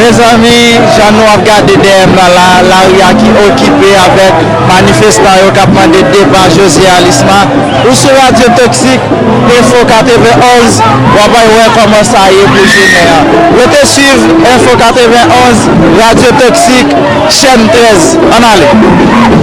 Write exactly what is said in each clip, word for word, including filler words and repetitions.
Mezanmi, jan nou ap gade dèyè m nan la, lari a ki okipe avèk manifestan yo k ap mande depa José Alisma. Ou sou Radyo Toksik, Enfo katrevenn onz, w ap al wè kòman sa ye pou jounen an. Rete swiv Enfo katrevenn onz, Radyo Toksik, chèn trèz. Ann ale.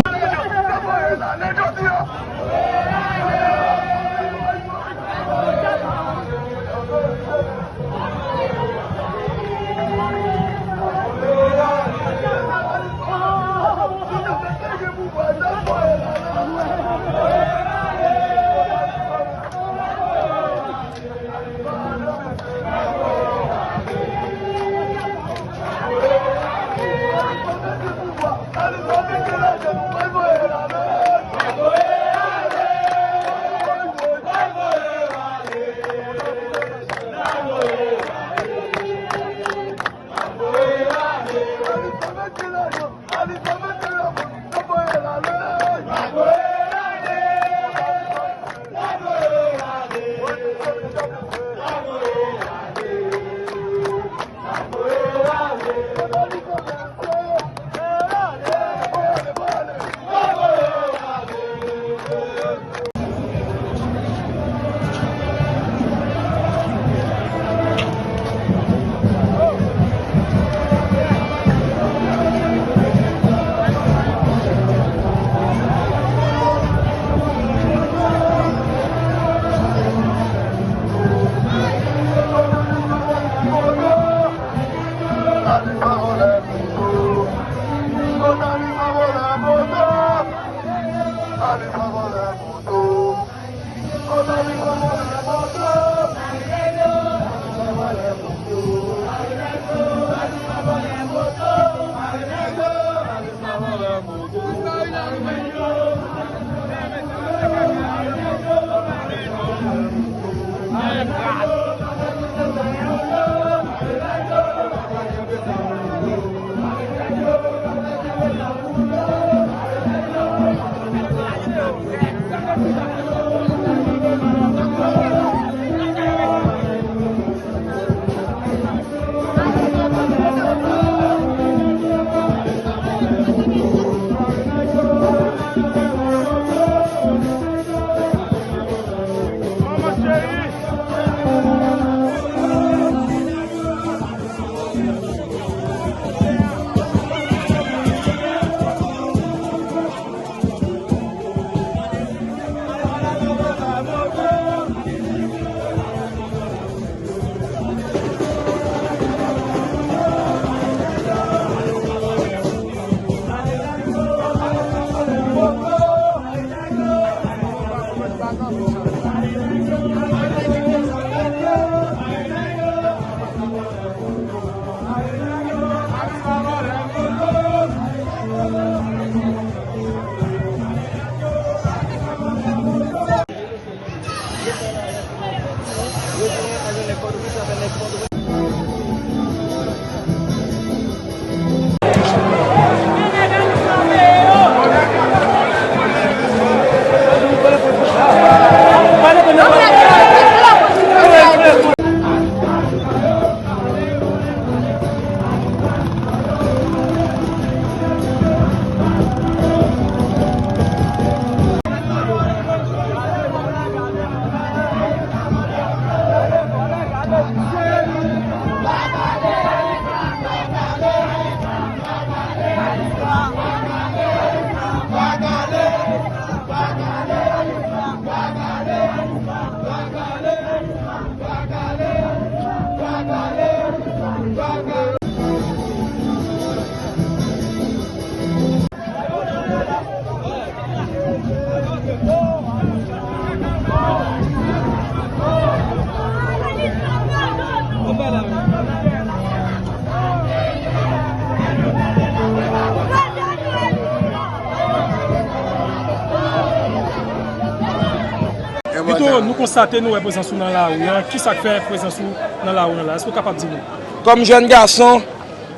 Vito, nou konstate, nou wè prezans ou nan lari an. Kisa k fè prezans ou nan lari an la? Èske w kapab di nou? Kòm jèn gason,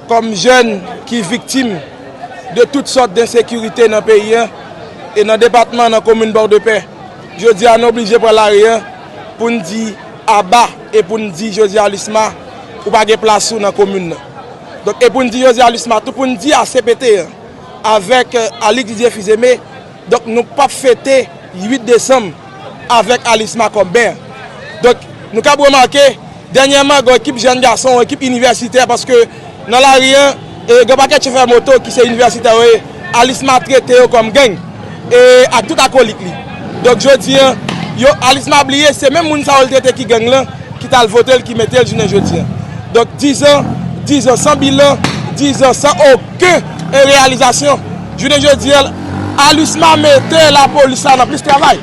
kòm jèn ki viktim de tout sòt densekirite nan peyi a e nan depatman, nan komin Pòdepè, jodi a nou oblije pran lari a pou n di aba e pou n di José Alusma, ou pa gen plas ou nan komin nan. Donk, e pou n di José Alusma tou, pou n di a C P T an, avèk, euh, Alix Didier Fils-Aimé, donk, nou p ap fete uit desanm avèk Alusma kòm mè. Donk, nou kab remake, dènyèman, gen yon ekip jèn gason, yon ekip inivèsitè, paske nan lari an, e, gen pakèt chofè moto ki se inivèsitè yo ye, Alusma trete yo kòm gang, e, ak tout akolit li. Donk, jodi an, yo, Alusma bliye, se menm moun sa yo l trete ki gang lan, ki t al vote l, ki mete l jounen jodi an. Donk, dizan, dizan san bilan, dizan san okenn, e, reyalizasyon. Jounen jodi an, Alusma mete lapolis la nan plis travay.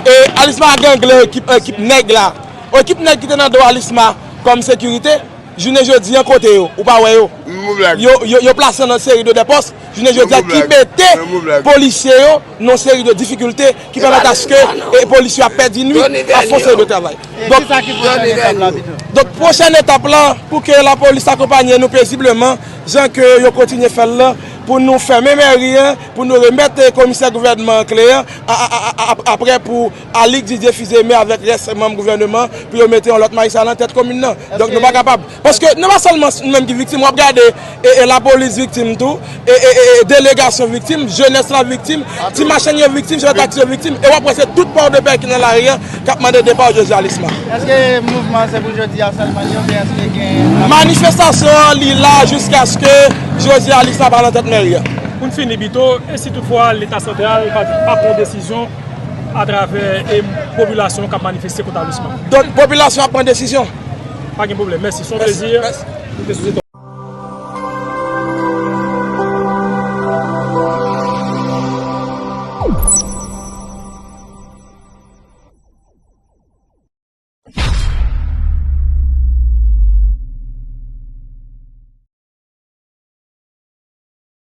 E Alusma gangle ekip, ekip nèg la. Ekip nèg ki te nan do Alusma kòm sekirite, jounen jodi an kote yo, ou pa wè yo. Yo, yo, yo plase nan seri de depòs, jounen jodi an ki mete polisye yo nan seri de difikilte ki pèmèt aske, e, polisye yo ap pèdi nwi ap fè yon seri de travay. Donk, donk, pwochèn etap la, pou ke lapolis akonpanye nou pezibleman, jan ke yo kontinye fè l lan, pou nou fèmen mèri an, pou nou remèt, e, komisè gouvènman an kle an, a, a, a, a, apre pou Alix Didier Fils-Aimé avèk rès manm gouvènman pou yo mete yon lòt majistra nan tèt komin nan. Donk, nou pa kapab. Paske nou pa sèlman nou menm ki viktim, w ap gade, e, e, lapolis viktim tou, e, e, e, e, delegasyon viktim, jenès la viktim, ti machann yo viktim, chofè taksi yo viktim, e w ap wè se tout Pòdepè ki nan lari an k ap mande depa José Alusma. Èske mouvman an se pou jodi a sèlman li, oubyen èske gen... Manifestasyon an, li la jiskaske José Alusma pa nan tèt mèri an. Pou n fini, Bito, e si toutfwa Leta santral pa, pa pran desizyon atravè, e, popilasyon k ap manifeste kont Alusma? Donk, popilasyon ap pran desizyon. Pa gen pwoblèm. Mèsi. Se yon plezi. Mèsi. Nou te sou